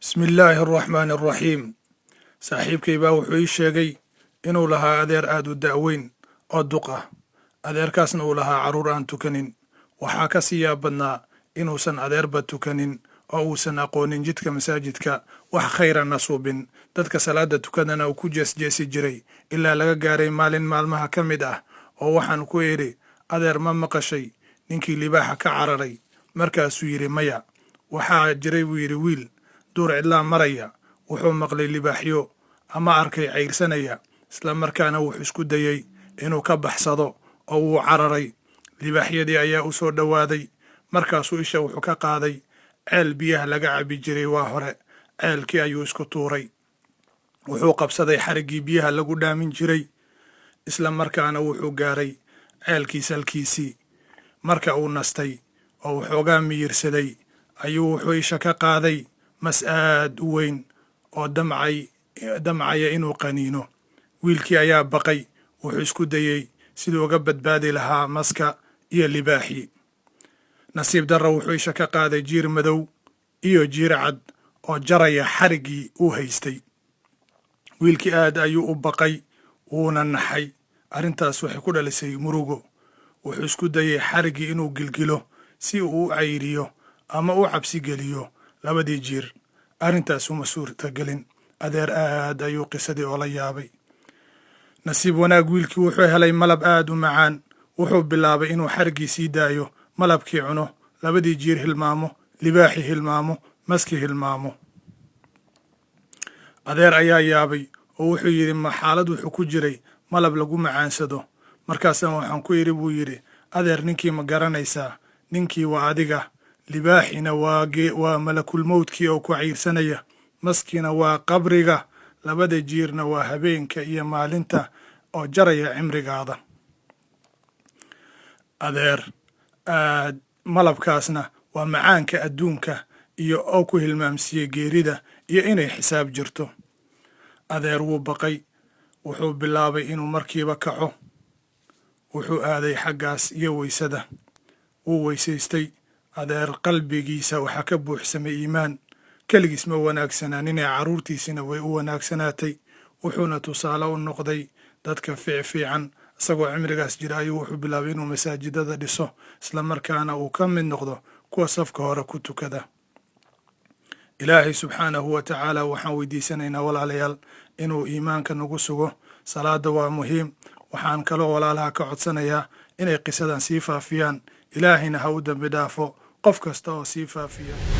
Bismi illaahi araxmaani araxiim. Saaxiibkay baa wuxuu ii sheegay inuu lahaa adeer aad u da'weyn oo duq ah. Adeerkaasna uu lahaa carruur aan tukanin. Waxaa ka sii yaab badnaa inuusan adeerba tukanin oo uusan aqoonin jidka masaajidka, wax khayrana suubin, dadka salaada tukadana uu ku jeesjeesi jiray, ilaa laga gaaray maalin maalmaha ka mid ah oo waxaan ku idhi, "Adeer, ma maqashay ninkii libaaxa ka cararay?" Markaasuu yidhi, "Maya." "Waxaa jiray," buu yidhi, "wiil duur cidlaa maraya. Wuxuu maqlay libaaxyo ama arkay cayrsanaya. Isla markaana wuxuu isku dayey inuu ka baxsado oo wuu cararay. Libaaxyadii ayaa u soo dhowaaday. Markaasuu isha wuxuu ka qaaday ceel biyaha laga cabi jiray waa hore. Ceelkii ayuu isku tuuray. Wuxuu qabsaday xariggii biyaha lagu dhaamin jiray. Isla markaana wuxuu gaaray ceelkii salkiisii. Marka uu nastay oo waxoogaa miyirsaday ayuu wuxuu isha ka qaaday mas aad u weyn oo damcay damcaya inuu qaniino. Wiilkii ayaa baqay. Wuxuu isku dayey siduu uga badbaadi lahaa maska iyo libaaxii. Nasiib darra, wuxuu isha ka qaaday jiir madow iyo jiir cad oo jaraya xariggii uu haystay. Wiilkii aad ayuu u baqay, wuuna naxay. Arrintaas waxay ku dhalisay murugo. Wuxuu isku dayey xariggii inuu gilgilo si uu u cayriyo ama u cabsi geliyo labadii jiir. Arrintaas uma suurtagelin. Adeer aad ayuu qisadii oola yaabay. Nasiib wanaag, wiilkii wuxuu helay malab aad u macaan. Wuxuu bilaabay inuu xariggii sii daayo, malabkii cuno, labadii jiir hilmaamo, libaaxii hilmaamo, maskii hilmaamo. Adeer ayaa yaabay oo wuxuu yidhi, 'Ma xaalad wuxuu ku jiray malab lagu macaansado?' Markaasaan waxaan ku idhi," buu yidhi, "Adeer, ninkii ma garanaysaa? Ninkii waa adiga, libaaxina waa malakulmowdkii oo ku cayrsanaya, maskiina waa qabriga, labada jiirna waa habeenka iyo maalinta oo jaraya cimrigaada. Adeer, aad malabkaasna waa macaanka adduunka iyo oo ku hilmaamsiiyey geerida iyo inay xisaab jirto." Adeer wuu baqay. Wuxuu bilaabay inuu markiiba kaco. Wuxuu aaday xaggaas iyo weysada. Wuu weysaystay. Adeer qalbigiisa waxaa ka buuxsamay iimaan. Keligiis ma wanaagsanaaninee carruurtiisina way u wanaagsanaatay, wuxuuna tusaale u noqday dadka fiicfiican. Isagoo cimrigaas jira ayuu wuxuu bilaabay inuu masaajidada dhiso, isla markaana uu ka mid noqdo kuwa safka hore ku tukada. Ilaahay subxaanahu wa tacaala waxaan weydiisanaynaa, walaalayaal, inuu iimaanka nagu sugo. Salaada waa muhiim. Waxaan kaloo walaalaha ka codsanayaa inay qisadan sii faafiyaan. Ilaahayna ha u dambi dhaafo qof kasta oo sii faafiya.